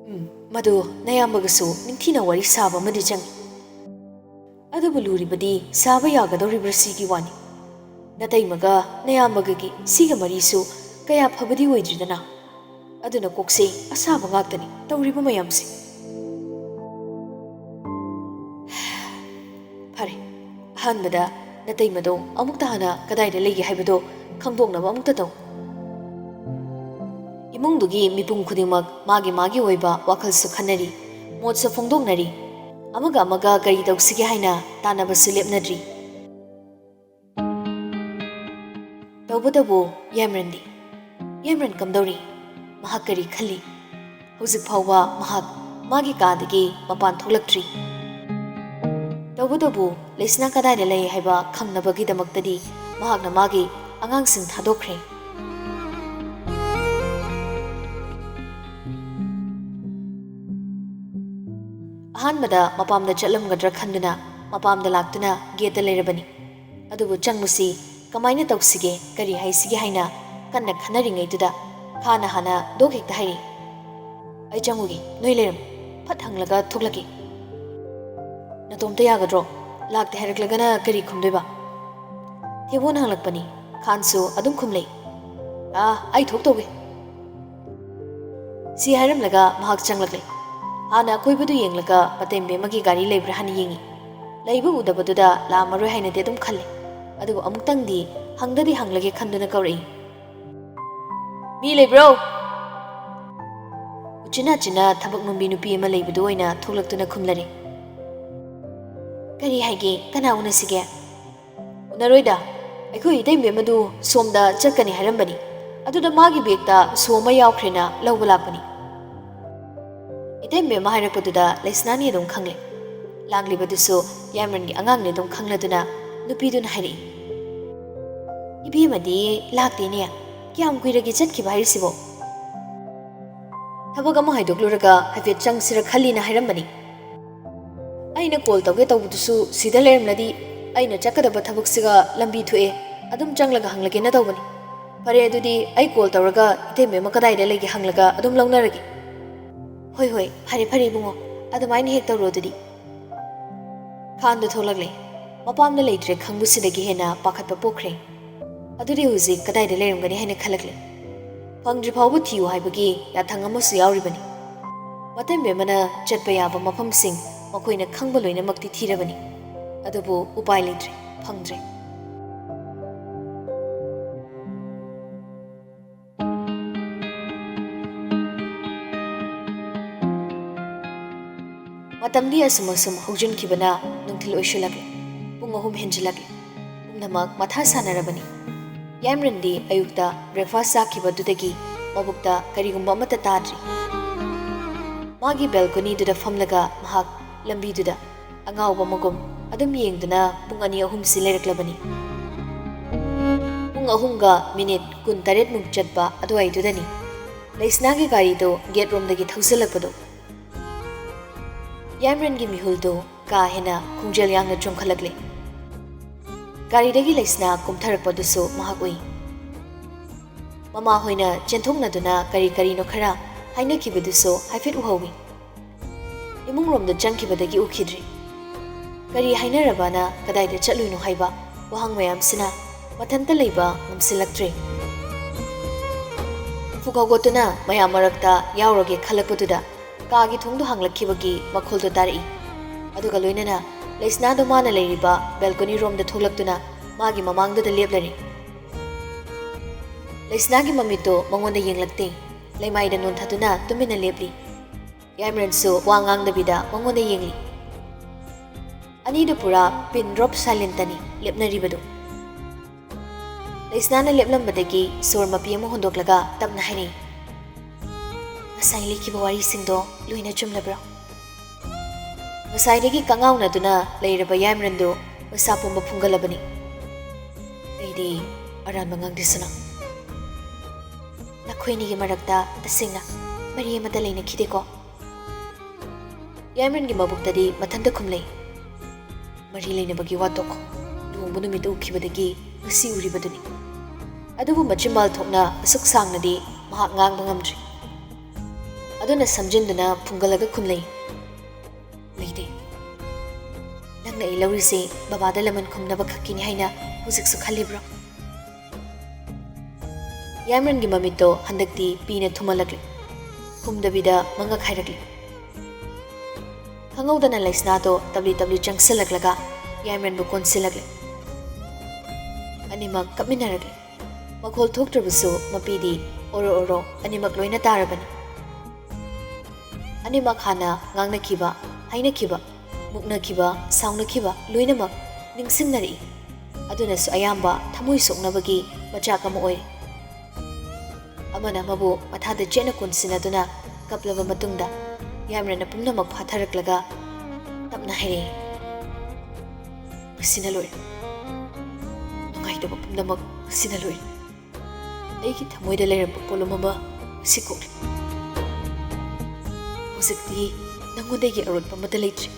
ꯎꯝ, ꯃꯗꯨ ꯅꯌꯥꯝꯕꯒꯁꯨ ꯅꯤꯡꯊꯤꯅ ꯋꯥꯔꯤ ꯁꯥꯕ ꯑꯃꯗꯤ ꯆꯪꯏ꯫ ꯑꯗꯨꯕꯨ ꯂꯨꯔꯤꯕꯗꯤ ꯁꯥꯕ ꯌꯥꯒꯗꯧꯔꯤꯕ꯭ꯔꯥ ꯁꯤꯒꯤ ꯋꯥꯅꯤ꯫ ꯅꯇꯩꯃꯒ ꯅꯌꯥꯝꯕꯒꯒꯤ ꯁꯤꯒ ꯃꯔꯤꯁꯨ ꯀꯌꯥ ꯐꯕꯗꯤ ꯑꯣꯏꯗ꯭ꯔꯤꯗꯅ꯫ ꯑꯗꯨꯅ ꯀꯣꯛꯁꯦ ꯑꯁꯥꯕ ꯉꯥꯛꯇꯅꯤ ꯇꯧꯔꯤꯕ ꯃꯌꯥꯝꯁꯦ꯫ ꯐꯔꯦ, ꯑꯍꯥꯟꯕꯗ ꯅꯇꯩꯃꯗꯣ ꯑꯃꯨꯛꯇ ꯍꯥꯟꯅ ꯀꯗꯥꯏꯗ ꯂꯩꯒꯦ ꯍꯥꯏꯕꯗꯣ ꯈꯪꯗꯣꯛꯅꯕ ꯑꯃꯨꯛꯇ ꯇꯧ꯫ ꯏꯃꯨꯡꯗꯨꯒꯤ ꯃꯤꯄꯨꯝ ꯈꯨꯗꯤꯡꯃꯛ ꯃꯥꯒꯤ ꯃꯥꯒꯤ ꯑꯣꯏꯕ ꯋꯥꯈꯜꯁꯨ ꯈꯟꯅꯔꯤ, ꯃꯣꯠꯁꯨ ꯐꯣꯡꯗꯣꯛꯅꯔꯤ, ꯑꯃꯒ ꯑꯃꯒ ꯀꯔꯤ ꯇꯧꯁꯤꯒꯦ ꯍꯥꯏꯅ ꯇꯥꯟꯅꯕꯁꯨ ꯂꯦꯞꯅꯗ꯭ꯔꯤ꯫ ꯇꯧꯕꯇꯕꯨ ꯌꯥꯏꯃꯔꯟꯗꯤ? ꯌꯥꯏꯃꯔꯟ ꯀꯝꯗꯧꯔꯤ? ꯃꯍꯥꯛ ꯀꯔꯤ ꯈꯜꯂꯤ? ꯍꯧꯖꯤꯛ ꯐꯥꯎꯕ ꯃꯍꯥꯛ ꯃꯥꯒꯤ ꯀꯥꯗꯒꯤ ꯃꯄꯥꯟ ꯊꯣꯛꯂꯛꯇ꯭ꯔꯤ꯫ ꯇꯧꯕꯇꯕꯨ ꯂꯩꯁꯅꯥ ꯀꯗꯥꯏꯗ ꯂꯩ ꯍꯥꯏꯕ ꯈꯪꯅꯕꯒꯤꯗꯃꯛꯇꯗꯤ ꯃꯍꯥꯛꯅ ꯃꯥꯒꯤ ꯑꯉꯥꯡꯁꯤꯡ ꯊꯥꯗꯣꯛꯈ꯭ꯔꯦ꯫ ꯑꯍꯥꯟꯕꯗ ꯃꯄꯥꯝꯗ ꯆꯠꯂꯝꯒꯗ꯭ꯔꯥ ꯈꯟꯗꯨꯅ ꯃꯄꯥꯝꯗ ꯂꯥꯛꯇꯨꯅ ꯒꯦꯠꯇ ꯂꯩꯔꯕꯅꯤ꯫ ꯑꯗꯨꯕꯨ ꯆꯪꯕꯁꯤ ꯀꯃꯥꯏꯅ ꯇꯧꯁꯤꯒꯦ, ꯀꯔꯤ ꯍꯥꯏꯁꯤꯒꯦ ꯍꯥꯏꯅ ꯀꯟꯅ ꯈꯟꯅꯔꯤꯉꯩꯗꯨꯗ ꯈꯥꯟꯅ ꯍꯥꯟꯅ ꯗꯣꯛ ꯍꯦꯛꯇ ꯍꯥꯏꯔꯛꯏ, "ꯑꯩ ꯆꯪꯉꯨꯒꯦ, ꯅꯣꯏ ꯂꯩꯔꯝꯃꯨ, ꯐꯠ ꯍꯪꯂꯒ ꯊꯣꯛꯂꯛꯀꯦ"꯫ "ꯅꯇꯣꯝꯇ ꯌꯥꯒꯗ꯭ꯔꯣ? ꯂꯥꯛꯇꯦ ꯍꯥꯏꯔꯛꯂꯒꯅ ꯀꯔꯤ ꯈꯨꯝꯗꯣꯏꯕ?" ꯊꯦꯕꯣꯅ ꯍꯪꯂꯛꯄꯅꯤ꯫ ꯈꯥꯟꯁꯨ ꯑꯗꯨꯝ ꯈꯨꯝꯂꯛꯏ, "ꯑꯥ, ꯑꯩ ꯊꯣꯛꯇꯧꯒꯦ"꯫ ꯁꯤ ꯍꯥꯏꯔꯝꯂꯒ ꯃꯍꯥꯛ ꯆꯪꯂꯛꯂꯦ꯫ ꯍꯥꯟꯅ ꯑꯀꯣꯏꯕꯗꯨ ꯌꯦꯡꯂꯒ ꯃꯇꯩ ꯃꯦꯝ ꯑꯃꯒꯤ ꯒꯥꯔꯤ ꯂꯩꯕ꯭ꯔꯥ ꯍꯥꯟꯅ ꯌꯦꯡꯉꯤ꯫ ꯂꯩꯕ ꯎꯗꯕꯗꯨꯗ ꯂꯥꯛꯑꯝꯃꯔꯣꯏ ꯍꯥꯏꯅꯗꯤ ꯑꯗꯨꯝ ꯈꯜꯂꯦ꯫ ꯑꯗꯨꯕꯨ ꯑꯃꯨꯛꯇꯪꯗꯤ ꯍꯪꯗꯗꯤ ꯍꯪꯂꯒꯦ ꯈꯟꯗꯨꯅ ꯀꯧꯔꯛꯏ, "ꯃꯤ ꯂꯩꯕ꯭ꯔꯣ?" ꯎꯆꯤꯟ ꯅꯥꯆꯤꯟꯅ ꯊꯕꯛ ꯅꯣꯝꯕꯤ ꯅꯨꯄꯤ ꯑꯃ ꯂꯩꯕꯗꯨ ꯑꯣꯏꯅ ꯊꯣꯛꯂꯛꯇꯨꯅ ꯈꯨꯝꯂꯔꯦ꯫ "ꯀꯔꯤ ꯍꯥꯏꯒꯦ? ꯀꯅꯥ ꯎꯅꯁꯤꯒꯦ?" "ꯎꯅꯔꯣꯏꯗ, ꯑꯩꯈꯣꯏ ꯏꯇꯩꯃ ꯑꯗꯨ ꯁꯣꯝꯗ ꯆꯠꯀꯅꯤ ꯍꯥꯏꯔꯝꯕꯅꯤ, ꯑꯗꯨꯗ ꯃꯥꯒꯤ ꯕꯦꯒꯇ ꯁꯣ ꯑꯃ ꯌꯥꯎꯈ꯭ꯔꯦꯅ ꯂꯧꯕ ꯂꯥꯛꯄꯅꯤ"꯫ ꯏꯇꯩꯃ ꯍꯥꯏꯔꯛꯄꯗꯨꯗ ꯂꯩꯁꯅꯥꯅꯤ ꯑꯗꯨꯝ ꯈꯪꯂꯦ꯫ ꯂꯥꯛꯂꯤꯕꯗꯨꯁꯨ ꯌꯥꯏꯃꯔꯟꯒꯤ ꯑꯉꯥꯡꯅꯤ ꯑꯗꯨꯝ ꯈꯪꯂꯗꯨꯅ ꯅꯨꯄꯤꯗꯨꯅ ꯍꯥꯏꯔꯛꯏ, "ꯏꯕꯦꯝꯃꯗꯤ ꯂꯥꯛꯇꯦꯅꯦ, ꯀꯌꯥꯝ ꯀꯨꯏꯔꯒꯦ ꯆꯠꯈꯤꯕ ꯍꯥꯏꯔꯤꯁꯤꯕꯣ?" ꯊꯕꯛ ꯑꯃ ꯍꯥꯏꯗꯣꯛꯂꯨꯔꯒ ꯍꯥꯏꯐꯦꯠ ꯆꯪꯁꯤꯔ ꯈꯜꯂꯤꯅ ꯍꯥꯏꯔꯝꯕꯅꯤ꯫ ꯑꯩꯅ ꯀꯣꯜ ꯇꯧꯒꯦ ꯇꯧꯕꯗꯨꯁꯨ ꯁꯤꯗ ꯂꯩꯔꯝꯂꯗꯤ ꯑꯩꯅ ꯆꯠꯀꯗꯕ ꯊꯕꯛꯁꯤꯒ ꯂꯝꯕꯤ ꯊꯣꯛꯑꯦ, ꯑꯗꯨꯝ ꯆꯪꯂꯒ ꯍꯪꯂꯒꯦꯅ ꯇꯧꯕꯅꯤ꯫ ꯐꯔꯦ, ꯑꯗꯨꯗꯤ ꯑꯩ ꯀꯣꯜ ꯇꯧꯔꯒ ꯏꯇꯩꯃ ꯑꯃ ꯀꯗꯥꯏꯗ ꯂꯩꯒꯦ ꯍꯪꯂꯒ ꯑꯗꯨꯝ ꯂꯧꯅꯔꯒꯦ꯫ ꯍꯣꯏ ꯍꯣꯏ, ꯐꯔꯦ ꯐꯔꯦ ꯏꯕꯨꯡꯉꯣ, ꯑꯗꯨꯃꯥꯏꯅ ꯍꯦꯛ ꯇꯧꯔꯣ ꯑꯗꯨꯗꯤ꯫ ꯈꯥꯟꯗꯣ ꯊꯣꯛꯂꯛꯂꯦ꯫ ꯃꯄꯥꯝꯗ ꯂꯩꯇ꯭ꯔꯦ ꯈꯪꯕꯁꯤꯗꯒꯤ ꯍꯦꯟꯅ ꯄꯥꯈꯠꯄ ꯄꯣꯛꯈ꯭ꯔꯦ꯫ ꯑꯗꯨꯗꯤ ꯍꯧꯖꯤꯛ ꯀꯗꯥꯏꯗ ꯂꯩꯔꯝꯒꯅꯤ ꯍꯥꯏꯅ ꯈꯜꯂꯛꯂꯦ꯫ ꯐꯪꯗ꯭ꯔꯤ ꯐꯥꯎꯕ ꯊꯤꯌꯨ ꯍꯥꯏꯕꯒꯤ ꯌꯥꯊꯪ ꯑꯃꯁꯨ ꯌꯥꯎꯔꯤꯕꯅꯤ꯫ ꯃꯇꯩ ꯃꯦꯝꯃꯅ ꯆꯠꯄ ꯌꯥꯕ ꯃꯐꯝꯁꯤꯡ ꯃꯈꯣꯏꯅ ꯈꯪꯕ ꯂꯣꯏꯅꯃꯛꯇꯤ ꯊꯤꯔꯕꯅꯤ꯫ ꯑꯗꯨꯕꯨ ꯎꯄꯥꯏ ꯂꯩꯇ꯭ꯔꯦ, ꯐꯪꯗ꯭ꯔꯦ꯫ ꯃꯇꯝꯗꯤ ꯑꯁꯨꯝ ꯑꯁꯨꯝ ꯍꯧꯖꯤꯟꯈꯤꯕꯅ ꯅꯨꯡꯊꯤꯜ ꯑꯣꯏꯁꯤꯜꯂꯛꯂꯦ꯫ ꯄꯨꯡ ꯑꯍꯨꯝ ꯍꯦꯟꯖꯤꯜꯂꯛꯂꯦ꯫ ꯄꯨꯝꯅꯃꯛ ꯃꯊꯥ ꯁꯥꯟꯅꯔꯕꯅꯤ꯫ ꯌꯥꯏꯃꯔꯟꯗꯤ ꯑꯌꯨꯛꯇ ꯕ꯭ꯔꯦꯛꯐꯥꯁ ꯆꯥꯈꯤꯕꯗꯨꯗꯒꯤ ꯃꯕꯨꯛꯇ ꯀꯔꯤꯒꯨꯝꯕ ꯑꯃꯠꯇ ꯇꯥꯗ꯭ꯔꯤ꯫ ꯃꯥꯒꯤ ꯕꯦꯜꯀꯣꯅꯤꯗꯨꯗ ꯐꯝꯂꯒ ꯃꯍꯥꯛ ꯂꯝꯕꯤꯗꯨꯗ ꯑꯉꯥꯎꯕ ꯑꯃꯒꯨꯝ ꯑꯗꯨꯝ ꯌꯦꯡꯗꯨꯅ ꯄꯨꯡ ꯑꯅꯤ ꯑꯍꯨꯝꯁꯤ ꯂꯩꯔꯛꯂꯕꯅꯤ꯫ ꯄꯨꯡ ꯑꯍꯨꯝꯒ ꯃꯤꯅꯤꯠ ꯀꯨꯟꯇꯔꯦꯠꯃꯨꯛ ꯆꯠꯄ ꯑꯗꯨꯋꯥꯏꯗꯨꯗꯅꯤ ꯂꯩꯁꯅꯥꯒꯤ ꯒꯥꯔꯤꯗꯨ ꯒꯦꯠ ꯔꯣꯝꯗꯒꯤ ꯊꯧꯖꯤꯜꯂꯛꯄꯗꯨ꯫ ꯌꯥꯏꯃꯔꯟꯒꯤ ꯃꯤꯍꯨꯜꯗꯨ ꯀꯥ ꯍꯦꯟꯅ ꯈꯣꯡꯖꯦꯜ ꯌꯥꯡꯅ ꯆꯣꯡꯈꯠꯂꯛꯂꯦ꯫ ꯒꯥꯔꯤꯗꯒꯤ ꯂꯩꯁꯅꯥ ꯀꯨꯝꯊꯔꯛꯄꯗꯨꯁꯨ ꯃꯍꯥꯛ ꯎꯏ꯫ ꯃꯃꯥꯍꯣꯏꯅ ꯆꯦꯟꯊꯣꯛꯅꯗꯨꯅ ꯀꯔꯤ ꯀꯔꯤꯅꯣ ꯈꯔ ꯍꯥꯏꯅꯈꯤꯕꯗꯨꯁꯨ ꯍꯥꯏꯐꯦꯠ ꯎꯍꯧꯏ꯫ ꯏꯃꯨꯡꯔꯣꯝꯗ ꯆꯪꯈꯤꯕꯗꯒꯤ ꯎꯈꯤꯗ꯭ꯔꯤ꯫ ꯀꯔꯤ ꯍꯥꯏꯅꯔꯕꯅ ꯀꯗꯥꯏꯗ ꯆꯠꯂꯨꯏꯅꯣ ꯍꯥꯏꯕ ꯋꯥꯍꯪ ꯃꯌꯥꯝꯁꯤꯅ ꯃꯊꯟꯇ ꯂꯩꯕ ꯉꯝꯁꯤꯜꯂꯛꯇ꯭ꯔꯦ꯫ ꯐꯨꯛ ꯍꯧꯒꯠꯇꯨꯅ ꯃꯌꯥꯝ ꯃꯔꯛꯇ ꯌꯥꯎꯔꯒꯦ ꯈꯜꯂꯛꯄꯗꯨꯗ ꯀꯥꯒꯤ ꯊꯣꯡꯗꯣ ꯍꯥꯡꯂꯛꯈꯤꯕꯒꯤ ꯃꯈꯣꯜꯗꯣ ꯇꯥꯔꯛꯏ꯫ ꯑꯗꯨꯒ ꯂꯣꯏꯅꯅ ꯂꯩꯁꯅꯥꯗꯣ ꯃꯥꯅ ꯂꯩꯔꯤꯕ ꯕꯦꯜꯀꯣꯅꯤ ꯔꯣꯝꯗ ꯊꯣꯛꯂꯛꯇꯨꯅ ꯃꯥꯒꯤ ꯃꯃꯥꯡꯗꯨꯗ ꯂꯦꯞꯂꯔꯦ꯫ ꯂꯩꯁꯅꯥꯒꯤ ꯃꯃꯤꯠꯇꯣ ꯃꯉꯣꯟꯗ ꯌꯦꯡꯂꯛꯇꯦ꯫ ꯂꯩꯃꯥꯏꯗ ꯅꯣꯟꯊꯗꯨꯅ ꯇꯨꯃꯤꯟꯅ ꯂꯦꯞꯂꯤ꯫ ꯌꯥꯏꯃꯔꯟꯁꯨ ꯋꯥ ꯉꯥꯡꯗꯕꯤꯗ ꯃꯉꯣꯟꯗ ꯌꯦꯡꯂꯤ꯫ ꯑꯅꯤꯗꯨ ꯄꯨꯔꯥ ꯄꯤꯟ ꯗ꯭ꯔꯣꯞ ꯁꯥꯏꯂꯦꯟꯇꯅꯤ ꯂꯦꯞꯅꯔꯤꯕꯗꯨ꯫ ꯂꯩꯁꯅꯥꯅ ꯂꯦꯞꯂꯝꯕꯗꯒꯤ ꯁꯣꯔ ꯃꯄꯤ ꯑꯃ ꯍꯣꯟꯗꯣꯛꯂꯒ ꯇꯞꯅ ꯍꯥꯏꯔꯛꯏ, "ꯉꯁꯥꯏ ꯂꯤꯈꯤꯕ ꯋꯥꯔꯤꯁꯤꯡꯗꯣ ꯂꯣꯏꯅ ꯆꯨꯝꯂꯕ꯭ꯔꯣ?" ꯉꯁꯥꯏꯗꯒꯤ ꯀꯉꯥꯎꯅꯗꯨꯅ ꯂꯩꯔꯕ ꯌꯥꯏꯃꯔꯟꯗꯨ ꯃꯁꯥ ꯄꯨꯝꯕ ꯐꯨꯡꯒꯠꯂꯕꯅꯤ꯫ "ꯑꯩꯗꯤ ꯑꯔꯥꯟꯕ ꯉꯥꯡꯗꯦ ꯁꯅꯥ꯫ ꯅꯈꯣꯏꯅꯤꯒꯤ ꯃꯔꯛꯇ ꯇꯁꯦꯡꯅ ꯃꯔꯤ ꯑꯃꯠꯇ ꯂꯩꯅꯈꯤꯗꯦꯀꯣ? ꯌꯥꯏꯃꯔꯟꯒꯤ ꯃꯕꯨꯛꯇꯗꯤ ꯃꯊꯟꯇ ꯈꯨꯝꯂꯩ꯫ ꯃꯔꯤ ꯂꯩꯅꯕꯒꯤ ꯋꯥ ꯇꯣꯛꯈꯣ꯫ ꯂꯨꯍꯣꯡꯕ ꯅꯨꯃꯤꯠꯇ ꯎꯈꯤꯕꯗꯒꯤ ꯉꯁꯤ ꯎꯔꯤꯕꯗꯨꯅꯤ꯫ ꯑꯗꯨꯕꯨ ꯃꯆꯤꯟꯕꯥꯜ ꯊꯣꯛꯅ ꯑꯁꯨꯛ ꯁꯥꯡꯅꯗꯤ ꯃꯍꯥꯛ ꯉꯥꯡꯕ ꯉꯝꯗ꯭ꯔꯤ꯫ ꯑꯗꯨꯅ ꯁꯝꯖꯤꯟꯗꯨꯅ ꯐꯨꯡꯒꯠꯂꯒ ꯈꯨꯝꯂꯩ꯫ ꯂꯩꯇꯦ꯫ ꯅꯪꯅ ꯑꯩ ꯂꯧꯔꯤꯁꯦ ꯕꯕꯥꯗ ꯂꯃꯟ ꯈꯨꯝꯅꯕ ꯈꯛꯀꯤꯅꯤ ꯍꯥꯏꯅ ꯍꯧꯖꯤꯛꯁꯨ ꯈꯜꯂꯤꯕ꯭ꯔꯣ? ꯌꯥꯏꯃꯔꯟꯒꯤ ꯃꯃꯤꯠꯇꯣ ꯍꯟꯗꯛꯇꯤ ꯄꯤꯅ ꯊꯨꯝꯍꯜꯂꯛꯂꯦ꯫ ꯈꯨꯝꯗꯕꯤꯗ ꯃꯉꯛ ꯍꯥꯏꯔꯛꯂꯦ꯫ ꯈꯪꯍꯧꯗꯅ ꯂꯩꯁꯅꯥꯗꯣ ꯇꯞꯂꯤ ꯇꯞꯂꯤ ꯆꯪꯁꯤꯜꯂꯛꯂꯒ ꯌꯥꯏꯃꯔꯟꯕꯨ ꯀꯣꯟꯁꯤꯜꯂꯛꯂꯦ꯫ ꯑꯅꯤꯃꯛ ꯀꯞꯃꯤꯟꯅꯔꯛꯂꯦ꯫ ꯃꯈꯣꯜ ꯊꯣꯛꯇ꯭ꯔꯕꯁꯨ ꯃꯄꯤꯗꯤ ꯑꯣꯔꯣ ꯑꯣꯔꯣ ꯑꯅꯤꯃꯛ ꯂꯣꯏꯅ ꯇꯥꯔꯕꯅꯤ꯫ ꯑꯅꯤꯃꯛ ꯍꯥꯟꯅ ꯉꯥꯡꯅꯈꯤꯕ, ꯍꯥꯏꯅꯈꯤꯕ, ꯃꯨꯛꯅꯈꯤꯕ, ꯁꯥꯎꯅꯈꯤꯕ ꯂꯣꯏꯅꯃꯛ ꯅꯤꯡꯁꯤꯡꯅꯔꯛꯏ꯫ ꯑꯗꯨꯅꯁꯨ ꯑꯌꯥꯝꯕ ꯊꯃꯣꯏ ꯁꯣꯛꯅꯕꯒꯤ ꯃꯆꯥꯛ ꯑꯃ ꯑꯣꯏꯔꯤ꯫ ꯑꯃꯅ ꯑꯃꯕꯨ ꯃꯊꯥꯗ ꯆꯦꯠꯅ ꯀꯣꯟꯁꯤꯟꯅꯗꯨꯅ ꯀꯞꯂꯕ ꯃꯇꯨꯡꯗ ꯌꯥꯏꯃꯔꯟꯅ ꯄꯨꯝꯅꯃꯛ ꯐꯥꯊꯔꯛꯂꯒ ꯇꯞꯅ ꯍꯥꯏꯔꯛꯏ, "ꯃꯁꯤꯅ ꯂꯣꯏꯔꯦ꯫ ꯅꯨꯡꯉꯥꯏꯇꯕ ꯄꯨꯝꯅꯃꯛ ꯃꯁꯤꯅ ꯂꯣꯏꯔꯦ꯫ ꯑꯩꯒꯤ ꯊꯃꯣꯏꯗ ꯂꯩꯔꯝꯕ ꯄꯣꯠꯂꯨꯝ ꯑꯃ ꯉꯁꯤ ꯀꯣꯛꯂꯦ꯫ ꯍꯧꯖꯤꯛꯇꯤ ꯅꯪꯉꯣꯟꯗꯒꯤ ꯑꯔꯣꯠꯄ ꯑꯃꯠꯇ ꯂꯩꯇ꯭ꯔꯦ꯫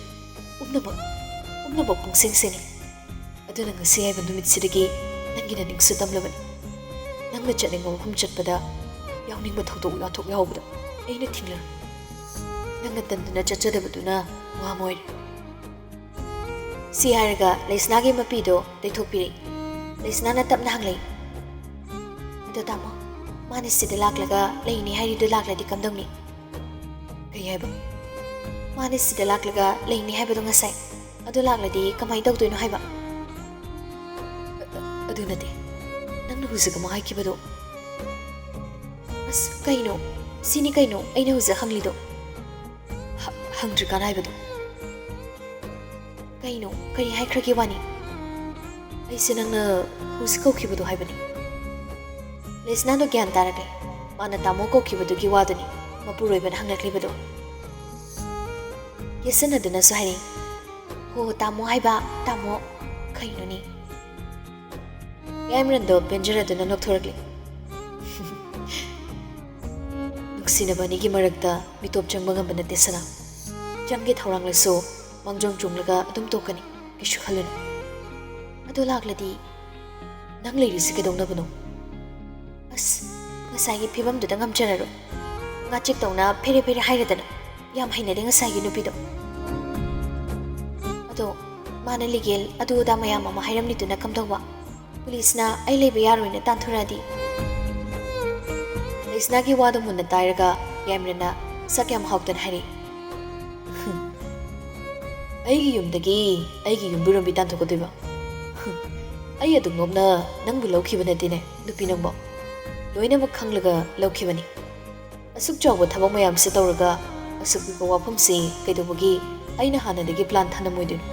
ꯄꯨꯝꯅꯃꯛ, ꯄꯨꯝꯅꯃꯛ ꯄꯨꯡꯁꯦꯡ ꯁꯦꯡꯂꯦ꯫ ꯑꯗꯨꯅ ꯉꯁꯤ ꯍꯥꯏꯕ ꯅꯨꯃꯤꯠꯁꯤꯗꯒꯤ ꯅꯪꯒꯤ ꯅꯅꯤꯡꯁꯨ ꯇꯝꯂꯕꯅꯤ꯫ ꯅꯪꯅ ꯆꯠꯅꯤꯡꯕ ꯃꯐꯝ ꯆꯠꯄꯗ, ꯌꯥꯎꯅꯤꯡꯕ ꯊꯧꯗꯣꯛ ꯋꯥꯊꯣꯛ ꯌꯥꯎꯕꯗ ꯑꯩꯅ ꯊꯤꯡꯂꯔꯣꯏ꯫ ꯅꯪꯅ ꯇꯟꯗꯨꯅ ꯆꯠꯆꯗꯕꯗꯨꯅ ꯋꯥ ꯑꯃ ꯑꯣꯏꯔꯦ꯫" ꯁꯤ ꯍꯥꯏꯔꯒ ꯂꯩꯁꯅꯥꯒꯤ ꯃꯄꯤꯗꯣ ꯇꯩꯊꯣꯛꯄꯤꯔꯛꯏ꯫ ꯂꯩꯁꯅꯥꯅ ꯇꯞꯅ ꯍꯪꯂꯛꯏ, "ꯑꯗꯣ ꯇꯥꯃꯣ, ꯃꯥꯅ ꯁꯤꯗ ꯂꯥꯛꯂꯒ ꯂꯩꯅꯤ ꯍꯥꯏꯔꯤꯗꯣ ꯂꯥꯛꯂꯗꯤ ꯀꯝꯗꯧꯅꯤ?" "ꯀꯩ ꯍꯥꯏꯕ?" "ꯃꯥꯅ ꯁꯤꯗ ꯂꯥꯛꯂꯒ ꯂꯩꯅꯤ ꯍꯥꯏꯕꯗꯣ ꯉꯁꯥꯏ, ꯑꯗꯣ ꯂꯥꯛꯂꯗꯤ ꯀꯃꯥꯏꯅ ꯇꯧꯗꯣꯏꯅꯣ ꯍꯥꯏꯕ?" "ꯑ-, ꯑ-, ꯑꯗꯨ ꯅꯠꯇꯦ, ꯅꯪꯅ ꯍꯧꯖꯤꯛ ꯑꯃ ꯍꯥꯏꯈꯤꯕꯗꯣ꯫" "ꯑꯁ, ꯀꯩꯅꯣ? ꯁꯤꯅꯤ ꯀꯩꯅꯣ ꯑꯩꯅ ꯍꯧꯖꯤꯛ ꯍꯪꯂꯤꯗꯣ꯫ ꯍ-, ꯍꯪꯗ꯭ꯔꯤꯀꯥꯟ ꯍꯥꯏꯕꯗꯣ꯫" "ꯀꯩꯅꯣ? ꯀꯔꯤ ꯍꯥꯏꯈ꯭ꯔꯒꯦ ꯋꯥꯅꯤ?" "ꯑꯩꯁꯦ ꯅꯪꯅ ꯍꯧꯖꯤꯛ ꯀꯧꯈꯤꯕꯗꯣ ꯍꯥꯏꯕꯅꯤ꯫" ꯂꯩꯁꯅꯥꯗꯣ ꯒ꯭ꯌꯥꯟ ꯇꯥꯔꯛꯂꯦ꯫ ꯃꯥꯅ ꯇꯥꯃꯣ ꯀꯧꯈꯤꯕꯗꯨꯒꯤ ꯋꯥꯗꯨꯅꯤ ꯃꯄꯨꯔꯣꯏꯕꯅ ꯍꯪꯂꯛꯂꯤꯕꯗꯣ꯫ ꯌꯦꯠꯁꯤꯟꯅꯗꯨꯅꯁꯨ ꯍꯥꯏꯔꯛꯏ, "ꯍꯣ, ꯇꯥꯃꯣ ꯍꯥꯏꯕ, ꯇꯥꯃꯣ꯫" "ꯀꯩꯅꯣꯅꯦ?" ꯌꯥꯏꯃꯔꯟꯗꯣ ꯄꯦꯟꯖꯔꯗꯨꯅ ꯅꯣꯛꯊꯣꯔꯛꯂꯤ꯫ ꯅꯨꯡꯁꯤꯅꯕ ꯑꯅꯤꯒꯤ ꯃꯔꯛꯇ ꯃꯤꯇꯣꯞ ꯆꯪꯕ ꯉꯝꯕ ꯅꯠꯇꯦ ꯁꯅꯥ꯫ ꯆꯪꯒꯦ ꯊꯧꯔꯥꯡꯂꯁꯨ ꯃꯥꯡꯖꯧ ꯆꯣꯡꯂꯒ ꯑꯗꯨꯝ ꯇꯣꯛꯀꯅꯤ, ꯀꯩꯁꯨ ꯈꯜꯂꯨꯅꯨ꯫ ꯑꯗꯨ ꯂꯥꯛꯂꯗꯤ ꯅꯪ ꯂꯩꯔꯤꯁꯤ ꯀꯩꯗꯧꯅꯕꯅꯣ? ꯑꯁ, ꯉꯁꯥꯏꯒꯤ ꯐꯤꯕꯝꯗꯨꯗ ꯉꯝꯖꯔꯔꯣꯏ꯫ ꯉꯥꯆꯤꯛꯇꯧꯅ ꯐꯦꯔꯦ ꯐꯦꯔꯦ ꯍꯥꯏꯔꯗꯅ꯫ ꯌꯥꯝ ꯍꯩꯅꯗꯦ ꯉꯁꯥꯏꯒꯤ ꯅꯨꯄꯤꯗꯣ꯫ ꯑꯗꯣ ꯃꯥꯅ ꯂꯤꯒꯦꯜ ꯑꯗꯨ ꯑꯗꯥ ꯃꯌꯥꯝ ꯑꯃ ꯍꯥꯏꯔꯝꯂꯤꯗꯨꯅ ꯀꯝꯗꯧꯕ? ꯄꯨꯂꯤꯁꯅ ꯑꯩ ꯂꯩꯕ ꯌꯥꯔꯣꯏꯅ ꯇꯥꯟꯊꯣꯔꯛꯑꯗꯤ? ꯂꯩꯁꯅꯥꯒꯤ ꯋꯥꯗꯣ ꯃꯨꯟꯅ ꯇꯥꯏꯔꯒ ꯌꯥꯏꯃꯔꯟꯅ ꯁꯛ ꯌꯥꯝ ꯍꯥꯎꯇꯅ ꯍꯥꯏꯔꯛꯏ꯫ "ꯑꯩꯒꯤ ꯌꯨꯝꯗꯒꯤ ꯑꯩꯒꯤ ꯌꯨꯝꯕꯨꯔꯦꯝꯕꯤ ꯇꯥꯟꯊꯣꯛꯀꯗꯣꯏꯕ? ꯑꯩ ꯑꯗꯨꯝ ꯅꯣꯞꯅ ꯅꯪꯕꯨ ꯂꯧꯈꯤꯕ ꯅꯠꯇꯦꯅꯦ, ꯅꯨꯄꯤ ꯅꯪꯕꯣ꯫ ꯂꯣꯏꯅꯃꯛ ꯈꯪꯂꯒ ꯂꯧꯈꯤꯕꯅꯤ꯫ ꯑꯁꯨꯛ ꯆꯥꯎꯕ ꯊꯕꯛ ꯃꯌꯥꯝꯁꯦ ꯇꯧꯔꯒ ꯑꯁꯨꯛ ꯄꯤꯛꯄ ꯋꯥꯐꯝꯁꯤ ꯀꯩꯗꯧꯕꯒꯤ ꯑꯩꯅ ꯍꯥꯟꯅꯗꯒꯤ plan ꯊꯅꯝꯃꯣꯏꯗꯣꯏꯅꯣ?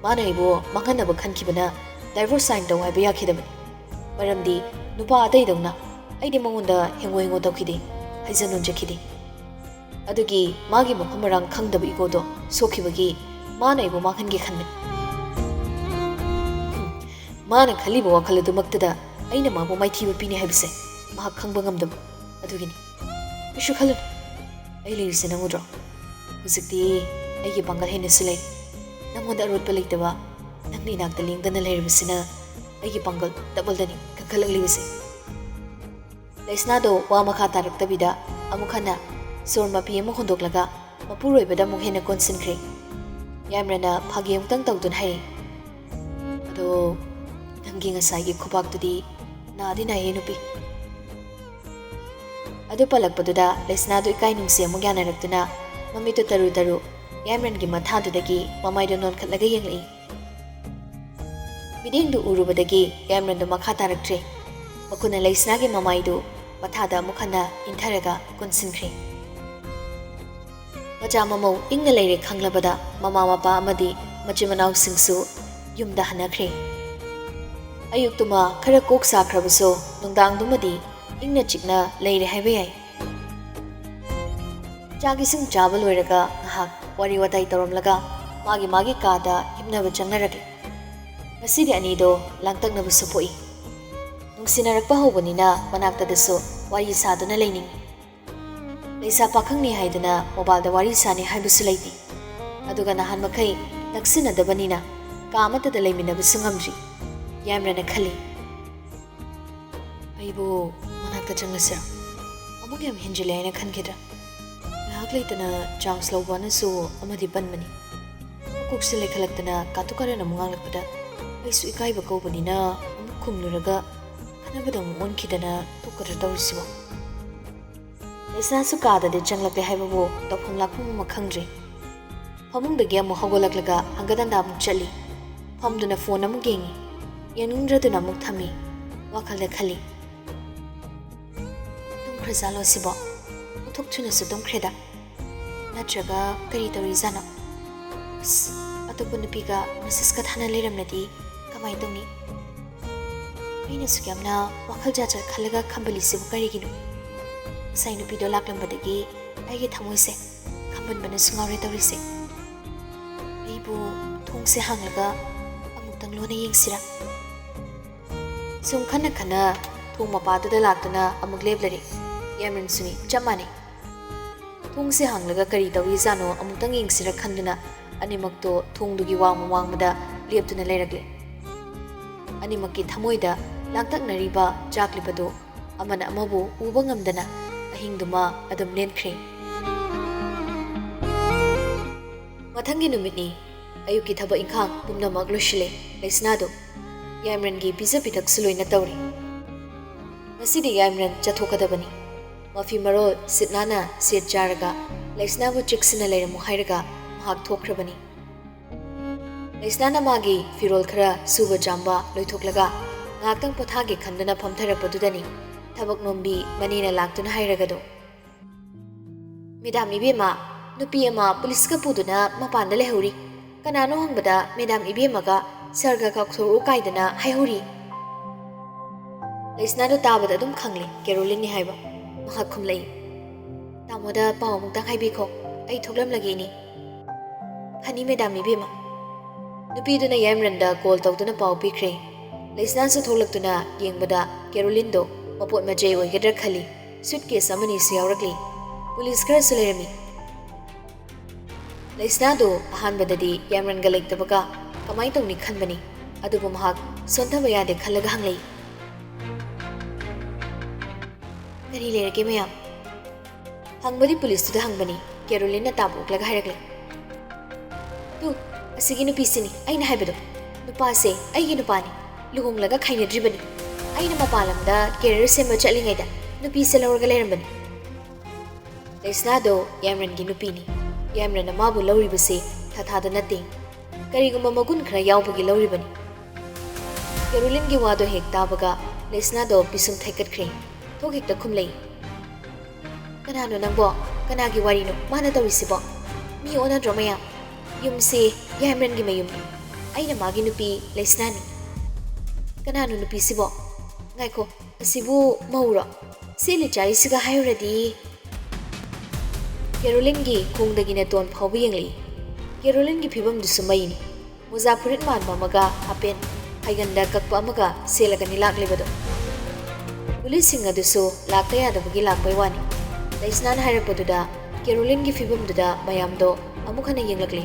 ꯃꯥꯅ ꯑꯩꯕꯨ ꯃꯥꯡꯍꯟꯅꯕ ꯈꯟꯈꯤꯕꯅ divorce sign ꯇꯧ ꯍꯥꯏꯕ ꯌꯥꯈꯤꯗꯕꯅꯤ꯫ ꯃꯔꯝꯗꯤ ꯅꯨꯄꯥ ꯑꯇꯩꯗꯧꯅ ꯑꯩꯗꯤ ꯃꯉꯣꯟꯗ ꯍꯦꯡꯉꯣ ꯍꯦꯡꯉꯣ ꯇꯧꯈꯤꯗꯦ, ꯍꯥꯏꯖ ꯅꯣꯟꯖꯈꯤꯗꯦ꯫ ꯑꯗꯨꯒꯤ ꯃꯥꯒꯤ ꯃꯐꯝ ꯃꯔꯥꯡ ꯈꯪꯗꯕ ꯏꯒꯣꯗꯣ ꯁꯣꯛꯈꯤꯕꯒꯤ ꯃꯥꯅ ꯑꯩꯕꯨ ꯃꯥꯡꯍꯟꯒꯦ ꯈꯟꯕꯅꯤ꯫ ꯍꯨꯝ, ꯃꯥꯅ ꯈꯜꯂꯤꯕ ꯋꯥꯈꯜ ꯑꯗꯨꯃꯛꯇꯗ ꯑꯩꯅ ꯃꯥꯕꯨ ꯃꯥꯏꯊꯤꯕ ꯄꯤꯅꯤ ꯍꯥꯏꯕꯁꯦ ꯃꯍꯥꯛ ꯈꯪꯕ ꯉꯝꯗꯕ ꯑꯗꯨꯒꯤꯅꯤ꯫ ꯀꯩꯁꯨ ꯈꯜꯂꯨꯅꯨ, ꯑꯩ ꯂꯩꯔꯤꯁꯦ ꯅꯪ ꯎꯗ꯭ꯔꯣ? ꯍꯧꯖꯤꯛꯇꯤ ꯑꯩꯒꯤ ꯄꯥꯡꯒꯜ ꯍꯦꯟꯅꯁꯨ ꯂꯩ꯫ ꯅꯪꯉꯣꯟꯗ ꯑꯔꯣꯠꯄ ꯂꯩꯇꯕ ꯅꯪꯅ ꯏꯅꯥꯛꯇ ꯂꯦꯡꯗꯅ ꯂꯩꯔꯕꯁꯤꯅ ꯑꯩꯒꯤ ꯄꯥꯡꯒꯜ doubleꯗꯅꯤ ꯀꯟꯈꯠꯂꯛꯂꯤꯕꯁꯦ꯫ ꯂꯩꯁꯅꯥꯗꯣ ꯋꯥ ꯃꯈꯥ ꯇꯥꯔꯛꯇꯕꯤꯗ ꯑꯃꯨꯛ ꯍꯟꯅ ꯁꯣꯔ ꯃꯄꯤ ꯑꯃ ꯍꯣꯟꯗꯣꯛꯂꯒ ꯃꯄꯨꯔꯣꯏꯕꯗ ꯑꯃꯨꯛ ꯍꯦꯟꯅ ꯀꯣꯟꯁꯤꯟꯈ꯭ꯔꯦ꯫ ꯌꯥꯏꯃꯔꯟꯅ ꯐꯥꯒꯤ ꯑꯃꯨꯛꯇꯪ ꯇꯧꯗꯨꯅ ꯍꯥꯏꯔꯛꯏ, "ꯑꯗꯣ ꯅꯪꯒꯤ ꯉꯁꯥꯏꯒꯤ ꯈꯨꯕꯥꯛꯇꯨꯗꯤ ꯅꯥꯗꯤ ꯅꯥꯏꯌꯦ ꯅꯨꯄꯤ꯫" ꯑꯗꯨ ꯄꯜꯂꯛꯄꯗꯨꯗ ꯂꯩꯁꯅꯥꯗꯨ ꯏꯀꯥꯏ ꯅꯨꯡꯁꯤ ꯑꯃꯨꯛ ꯌꯥꯅꯔꯛꯇꯨꯅ ꯃꯃꯤꯠꯇꯨ ꯇꯔꯨ ꯇꯔꯨ ꯌꯥꯏꯃꯔꯟꯒꯤ ꯃꯊꯥꯗꯨꯗꯒꯤ ꯃꯃꯥꯏꯗꯨ ꯅꯣꯟꯈꯠꯂꯒ ꯌꯦꯡꯂꯛꯏ꯫ ꯃꯤꯠꯌꯦꯡꯗꯨ ꯎꯔꯨꯕꯗꯒꯤ ꯌꯥꯏꯃꯔꯟꯗꯨ ꯃꯈꯥ ꯇꯥꯔꯛꯇ꯭ꯔꯦ꯫ ꯃꯈꯨꯠꯅ ꯂꯩꯁꯅꯥꯒꯤ ꯃꯃꯥꯏꯗꯨ ꯃꯊꯥꯗ ꯑꯃꯨꯛ ꯍꯟꯅ ꯏꯟꯊꯔꯒ ꯀꯣꯟꯁꯤꯟꯈ꯭ꯔꯦ꯫ ꯃꯆꯥ ꯃꯃꯧ ꯏꯪꯅ ꯂꯩꯔꯦ ꯈꯪꯂꯕꯗ ꯃꯃꯥ ꯃꯄꯥ ꯑꯃꯗꯤ ꯃꯆꯤꯟ ꯃꯅꯥꯎꯁꯤꯡꯁꯨ ꯌꯨꯝꯗ ꯍꯟꯅꯈ꯭ꯔꯦ꯫ ꯑꯌꯨꯛꯇꯨꯃ ꯈꯔ ꯀꯣꯛ ꯁꯥꯈ꯭ꯔꯕꯁꯨ ꯅꯨꯡꯗꯥꯡꯗꯨꯃꯗꯤ ꯏꯪꯅ ꯆꯤꯛꯅ ꯂꯩꯔꯦ ꯍꯥꯏꯕ ꯌꯥꯏ꯫ ꯆꯥꯛ ꯏꯁꯤꯡ ꯆꯥꯕ ꯂꯣꯏꯔꯒ ꯉꯥꯏꯍꯥꯛ ꯋꯥꯔꯤ ꯋꯥꯇꯥꯏ ꯇꯧꯔꯝꯂꯒ ꯃꯥꯒꯤ ꯃꯥꯒꯤ ꯀꯥꯗ ꯍꯤꯞꯅꯕ ꯆꯪꯅꯔꯛꯂꯦ꯫ ꯉꯁꯤꯗꯤ ꯑꯅꯤꯗꯣ ꯂꯥꯡꯇꯛꯅꯕꯁꯨ ꯄꯣꯛꯏ꯫ ꯅꯨꯡꯁꯤꯅꯔꯛꯄ ꯍꯧꯕꯅꯤꯅ ꯃꯅꯥꯛꯇꯗꯁꯨ ꯋꯥꯔꯤ ꯁꯥꯗꯨꯅ ꯂꯩꯅꯤꯡꯏ꯫ ꯂꯩꯁꯥ ꯄꯥꯈꯪꯅꯤ ꯍꯥꯏꯗꯨꯅ ꯃꯣꯕꯥꯏꯜꯗ ꯋꯥꯔꯤ ꯁꯥꯅꯤ ꯍꯥꯏꯕꯁꯨ ꯂꯩꯇꯦ꯫ ꯑꯗꯨꯒ ꯅꯍꯥꯟ ꯃꯈꯩ ꯅꯛꯁꯤꯟꯅꯗꯕꯅꯤꯅ ꯀꯥ ꯑꯃꯠꯇꯗ ꯂꯩꯃꯤꯟꯅꯕꯁꯨ ꯉꯝꯗ꯭ꯔꯤ꯫ ꯌꯥꯏꯃꯔꯟꯅ ꯈꯜꯂꯤ꯫ ꯑꯩꯕꯨ ꯃꯅꯥꯛꯇ ꯆꯪꯂꯁꯤꯔꯥ? ꯑꯃꯨꯛ ꯌꯥꯝ ꯍꯦꯟꯖꯤꯜꯂꯦ ꯍꯥꯏꯅ ꯈꯟꯈꯤꯗ꯭ꯔꯥ? ꯉꯥꯏꯍꯥꯛ ꯂꯩꯇꯅ ꯆꯥꯟꯁ ꯂꯧꯕꯅꯁꯨ ꯑꯃꯗꯤ ꯄꯟꯕꯅꯤ꯫ ꯃꯀꯣꯛꯁꯦ ꯂꯩꯈꯠꯂꯛꯇꯅ ꯀꯥꯇꯨ ꯀꯥꯔꯟ ꯑꯃꯨꯛ ꯉꯥꯡꯂꯛꯄꯗ ꯑꯩꯁꯨ ꯏꯀꯥꯏꯕ ꯀꯧꯕꯅꯤꯅ ꯑꯃꯨꯛ ꯈꯨꯝꯂꯨꯔꯒ ꯈꯠꯅꯕꯗ ꯑꯃꯨꯛ ꯑꯣꯟꯈꯤꯗꯅ ꯇꯣꯛꯀꯗ꯭ꯔꯥ ꯇꯧꯔꯤꯁꯤꯕꯣ? ꯂꯩꯁꯅꯥꯁꯨ ꯀꯥꯗꯗꯤ ꯆꯪꯂꯛꯂꯦ ꯍꯥꯏꯕꯕꯨ ꯇꯧꯐꯝ ꯂꯥꯛꯐꯝ ꯑꯃ ꯈꯪꯗ꯭ꯔꯦ꯫ ꯐꯃꯨꯡꯗꯒꯤ ꯑꯃꯨꯛ ꯍꯧꯒꯠꯂꯛꯂꯒ ꯍꯪꯒꯠ ꯍꯟꯗ ꯑꯃꯨꯛ ꯆꯠꯂꯤ꯫ ꯐꯝꯗꯨꯅ ꯐꯣꯟ ꯑꯃꯨꯛ ꯌꯦꯡꯉꯤ꯫ ꯌꯦꯡꯅꯤꯡꯗ꯭ꯔꯗꯨꯅ ꯑꯃꯨꯛ ꯊꯝꯃꯤ꯫ ꯋꯥꯈꯜꯗ ꯈꯜꯂꯤ꯫ ꯇꯨꯝꯈ꯭ꯔꯖꯥꯠꯂꯣ ꯁꯤꯕꯣ? ꯑꯣꯟꯊꯣꯛ ꯊꯨꯅꯁꯨ ꯇꯨꯝꯈ꯭ꯔꯦꯗ꯫ ꯅꯠꯇ꯭ꯔꯒ ꯀꯔꯤ ꯇꯧꯔꯤꯖꯥꯠꯅꯣ? ꯑꯁ, ꯑꯇꯣꯞꯄ ꯅꯨꯄꯤꯒ ꯃꯦꯁꯦꯁꯀ ꯊꯥꯅ ꯂꯩꯔꯝꯂꯗꯤ ꯀꯃꯥꯏꯅ ꯇꯧꯅꯤ? ꯑꯩꯅ ꯑꯁꯨꯛ ꯌꯥꯝꯅ ꯋꯥꯈꯜ ꯖꯥꯠ ꯖꯥꯠ ꯈꯜꯂꯒ ꯈꯝꯕꯜꯂꯤꯁꯤꯕꯨ ꯀꯔꯤꯒꯤꯅꯣ? ꯉꯁꯥꯏ ꯅꯨꯄꯤꯗꯣ ꯂꯥꯛꯂꯝꯕꯗꯒꯤ ꯑꯩꯒꯤ ꯊꯃꯣꯏꯁꯦ ꯈꯝꯕꯟꯕꯅꯁꯨ ꯉꯥꯎꯔꯦ ꯇꯧꯔꯤꯁꯦ꯫ ꯑꯩꯕꯨ ꯊꯣꯡꯁꯦ ꯍꯥꯡꯂꯒ ꯑꯃꯨꯛꯇꯪ ꯂꯣꯟꯅ ꯌꯦꯡꯁꯤꯔꯥ? ꯁꯨꯝ ꯈꯟꯅ ꯈꯟꯅ ꯊꯣꯡ ꯃꯄꯥꯗꯨꯗ ꯂꯥꯛꯇꯨꯅ ꯑꯃꯨꯛ ꯂꯦꯞꯂꯔꯦ꯫ ꯌꯥꯏꯃꯔꯟꯁꯨꯅꯤ, ꯆꯞ ꯃꯥꯟꯅꯩ꯫ ꯊꯣꯡꯁꯦ ꯍꯥꯡꯂꯒ ꯀꯔꯤ ꯇꯧꯔꯤꯖꯥꯠꯅꯣ ꯑꯃꯨꯛꯇꯪ ꯌꯦꯡꯁꯤꯔ ꯈꯟꯗꯨꯅ ꯑꯅꯤꯃꯛꯇꯣ ꯊꯣꯡꯗꯨꯒꯤ ꯋꯥꯡꯃ ꯋꯥꯡꯃꯗ ꯂꯦꯞꯇꯨꯅ ꯂꯩꯔꯛꯂꯦ꯫ ꯑꯅꯤꯃꯛꯀꯤ ꯊꯃꯣꯏꯗ ꯂꯥꯡꯇꯛꯅꯔꯤꯕ ꯆꯥꯛꯂꯤꯕꯗꯨ ꯑꯃꯅ ꯑꯃꯕꯨ ꯎꯕ ꯉꯝꯗꯅ ꯑꯍꯤꯡꯗꯨꯃ ꯑꯗꯨꯝ ꯂꯦꯟꯈ꯭ꯔꯦ꯫ ꯃꯊꯪꯒꯤ ꯅꯨꯃꯤꯠꯅꯤ꯫ ꯑꯌꯨꯛꯀꯤ ꯊꯕꯛ ꯏꯪꯈꯥꯡ ꯄꯨꯝꯅꯃꯛ ꯂꯣꯏꯁꯤꯜꯂꯦ꯫ ꯂꯩꯁꯅꯥꯗꯨ ꯌꯥꯏꯃꯔꯟꯒꯤ ꯄꯤꯖ ꯄꯤꯊꯛꯁꯨ ꯂꯣꯏꯅ ꯇꯧꯔꯦ꯫ ꯉꯁꯤꯗꯤ ꯌꯥꯏꯃꯔꯟ ꯆꯠꯊꯣꯛꯀꯗꯕꯅꯤ꯫ ꯃꯐꯤ ꯃꯔꯣꯜ ꯁꯤꯠ ꯅꯥꯟꯅ ꯁꯦꯠ ꯆꯥꯔꯒ ꯂꯩꯁꯅꯥꯕꯨ ꯆꯦꯛꯁꯤꯟꯅ ꯂꯩꯔꯝꯃꯨ ꯍꯥꯏꯔꯒ ꯃꯍꯥꯛ ꯊꯣꯛꯈ꯭ꯔꯕꯅꯤ꯫ ꯂꯩꯁꯅꯥꯅ ꯃꯥꯒꯤ ꯐꯤꯔꯣꯜ ꯈꯔ ꯁꯨꯕ ꯆꯥꯝꯕ ꯂꯣꯏꯊꯣꯛꯂꯒ ꯉꯥꯏꯍꯥꯛꯇꯪ ꯄꯣꯊꯥꯒꯦ ꯈꯟꯗꯨꯅ ꯐꯝꯊꯔꯛꯄꯗꯨꯗꯅꯤ ꯊꯕꯛ ꯅꯣꯝꯕꯤ ꯃꯅꯦꯅ ꯂꯥꯛꯇꯨꯅ ꯍꯥꯏꯔꯒꯗꯣ꯫ "ꯃꯦꯗꯥꯝ ꯏꯕꯦꯝꯃ, ꯅꯨꯄꯤ ꯑꯃ ꯄꯨꯂꯤꯁꯀ ꯄꯨꯗꯨꯅ ꯃꯄꯥꯟꯗ ꯂꯩꯍꯧꯔꯤ꯫ ꯀꯅꯥꯅꯣ ꯍꯪꯕꯗ ꯃꯦꯗꯥꯝ ꯏꯕꯦꯝꯃꯒ ꯁꯔꯒ ꯀꯥꯎꯊꯣꯔꯛꯎ ꯀꯥꯏꯗꯅ ꯍꯥꯏꯍꯧꯔꯤ꯫" ꯂꯩꯁꯅꯥꯗꯣ ꯇꯥꯕꯗ ꯑꯗꯨꯝ ꯈꯪꯂꯦ ꯀꯦꯔꯣꯂꯤꯟꯅꯤ ꯍꯥꯏꯕ꯫ ꯃꯍꯥꯛ ꯈꯨꯝꯂꯛꯏ꯫ "ꯇꯥꯃꯣꯗ ꯄꯥꯎ ꯑꯃꯨꯛꯇꯪ ꯍꯥꯏꯕꯤꯈꯣ, ꯑꯩ ꯊꯣꯛꯂꯝꯂꯒꯦ ꯏꯅꯦ꯫" "ꯐꯅꯤ ꯃꯦꯗꯥꯝ ꯏꯕꯦꯝꯃ꯫" ꯅꯨꯄꯤꯗꯨꯅ ꯌꯥꯏꯃꯔꯟꯗ ꯀꯣꯜ ꯇꯧꯗꯨꯅ ꯄꯥꯎ ꯄꯤꯈ꯭ꯔꯦ꯫ ꯂꯩꯁꯅꯥꯁꯨ ꯊꯣꯛꯂꯛꯇꯨꯅ ꯌꯦꯡꯕꯗ ꯀꯦꯔꯣꯂꯤꯟꯗꯣ ꯃꯄꯣꯠ ꯃꯆꯩ ꯑꯣꯏꯒꯗ꯭ꯔꯥ ꯈꯜꯂꯤ꯫ ꯁꯨꯠꯀꯦꯁ ꯑꯃꯅꯤꯁꯨ ꯌꯥꯎꯔꯛꯂꯤ꯫ ꯄꯨꯂꯤꯁ ꯈꯔꯁꯨ ꯂꯩꯔꯝꯃꯤ꯫ ꯂꯩꯁꯅꯥꯗꯣ ꯑꯍꯥꯟꯕꯗꯗꯤ ꯌꯥꯝꯔꯟꯒ ꯂꯩꯇꯕꯒ ꯀꯃꯥꯏ ꯇꯧꯅꯤ ꯈꯟꯕꯅꯤ, ꯑꯗꯨꯕꯨ ꯃꯍꯥꯛ ꯁꯣꯟꯊꯕ ꯌꯥꯗꯦ ꯈꯜꯂꯒ ꯍꯪꯂꯛꯏ꯫ "ꯀꯔꯤ ꯂꯩꯔꯒꯦ ꯃꯌꯥꯝ?" ꯍꯪꯕꯗꯤ ꯄꯨꯂꯤꯁꯇꯨꯗ ꯍꯪꯕꯅꯤ꯫ ꯀꯦꯔꯣꯂꯤꯟꯅ ꯇꯥꯕ ꯑꯣꯛꯂꯒ ꯍꯥꯏꯔꯛꯂꯦ, "ꯇꯨ, ꯑꯁꯤꯒꯤ ꯅꯨꯄꯤꯁꯤꯅꯤ ꯑꯩꯅ ꯍꯥꯏꯕꯗꯣ꯫ ꯅꯨꯄꯥꯁꯦ ꯑꯩꯒꯤ ꯅꯨꯄꯥꯅꯤ꯫ ꯂꯨꯍꯣꯡꯂꯒ ꯈꯥꯏꯅꯗ꯭ꯔꯤꯕꯅꯤ꯫ ꯑꯩꯅ ꯃꯄꯥꯟ ꯂꯝꯗ ꯀꯦꯔꯤꯌꯔ ꯁꯦꯝꯕ ꯆꯠꯂꯤꯉꯩꯗ ꯅꯨꯄꯤꯁꯦ ꯂꯧꯔꯒ ꯂꯩꯔꯝꯕꯅꯤ꯫" ꯂꯩꯁꯅꯥꯗꯣ ꯌꯥꯝꯔꯟꯒꯤ ꯅꯨꯄꯤꯅꯤ꯫ ꯌꯥꯝꯔꯟꯅ ꯃꯥꯕꯨ ꯂꯧꯔꯤꯕꯁꯤ ꯊꯥꯊꯥꯗ ꯅꯠꯇꯦ꯫ ꯀꯔꯤꯒꯨꯝꯕ ꯃꯒꯨꯟ ꯈꯔ ꯌꯥꯎꯕꯒꯤ ꯂꯧꯔꯤꯕꯅꯤ꯫ ꯀꯦꯔꯣꯂꯤꯟꯒꯤ ꯋꯥꯗꯣ ꯍꯦꯛ ꯇꯥꯕꯒ ꯂꯩꯁꯅꯥꯗꯣ ꯄꯤꯁꯨꯝ ꯊꯩꯀꯠꯈ꯭ꯔꯦ꯫ ꯊꯣꯛ ꯍꯦꯛꯇ ꯈꯨꯝꯂꯛꯏ꯫ "ꯀꯅꯥꯅꯣ ꯅꯪꯕꯣ? ꯀꯅꯥꯒꯤ ꯋꯥꯔꯤꯅꯣ ꯃꯥꯅ ꯇꯧꯔꯤꯁꯤꯕꯣ? ꯃꯤ ꯑꯣꯟꯅꯗ꯭ꯔꯣ ꯃꯌꯥꯝ? ꯌꯨꯝꯁꯤ ꯌꯥꯏꯃꯔꯟꯒꯤ ꯃꯌꯨꯝꯅꯤ꯫ ꯑꯩꯅ ꯃꯥꯒꯤ ꯅꯨꯄꯤ ꯂꯩꯁꯅꯥꯅꯤ꯫" "ꯀꯅꯥꯅꯣ ꯅꯨꯄꯤꯁꯤꯕꯣ? ꯉꯥꯏꯈꯣ, ꯑꯁꯤꯕꯨ ꯃꯧꯔꯣ? ꯁꯦꯠꯂꯤ ꯆꯥꯔꯤꯁꯤꯒ ꯍꯥꯏꯔꯨꯔꯗꯤ꯫" ꯀꯦꯔꯣꯂꯤꯟꯒꯤ ꯈꯣꯡꯗꯒꯤꯅ ꯇꯣꯟ ꯐꯥꯎꯕ ꯌꯦꯡꯂꯛꯏ꯫ ꯀꯦꯔꯣꯂꯤꯟꯒꯤ ꯐꯤꯕꯝꯗꯨꯁꯨ ꯃꯩꯅꯤ꯫ ꯃꯣꯖꯥ ꯐꯨꯔꯤꯠ ꯃꯥꯟꯕ ꯑꯃꯒ ꯍꯥꯄꯦꯟ ꯐꯩꯒꯟꯗ ꯀꯛꯄ ꯑꯃꯒ ꯁꯦꯠꯂꯒꯅꯤ ꯂꯥꯛꯂꯤꯕꯗꯣ꯫ ꯄꯨꯂꯤꯁꯁꯤꯡ ꯑꯗꯨꯁꯨ ꯂꯥꯛꯇ ꯌꯥꯗꯕꯒꯤ ꯂꯥꯛꯄꯩ ꯋꯥꯅꯤ꯫ ꯂꯩꯁꯅꯥꯅ ꯍꯥꯏꯔꯛꯄꯗꯨꯗ ꯀꯦꯔꯣꯂꯤꯟꯒꯤ ꯐꯤꯕꯝꯗꯨꯗ ꯃꯌꯥꯝꯗꯣ ꯑꯃꯨꯛ ꯍꯟꯅ ꯌꯦꯡꯂꯛꯂꯤ꯫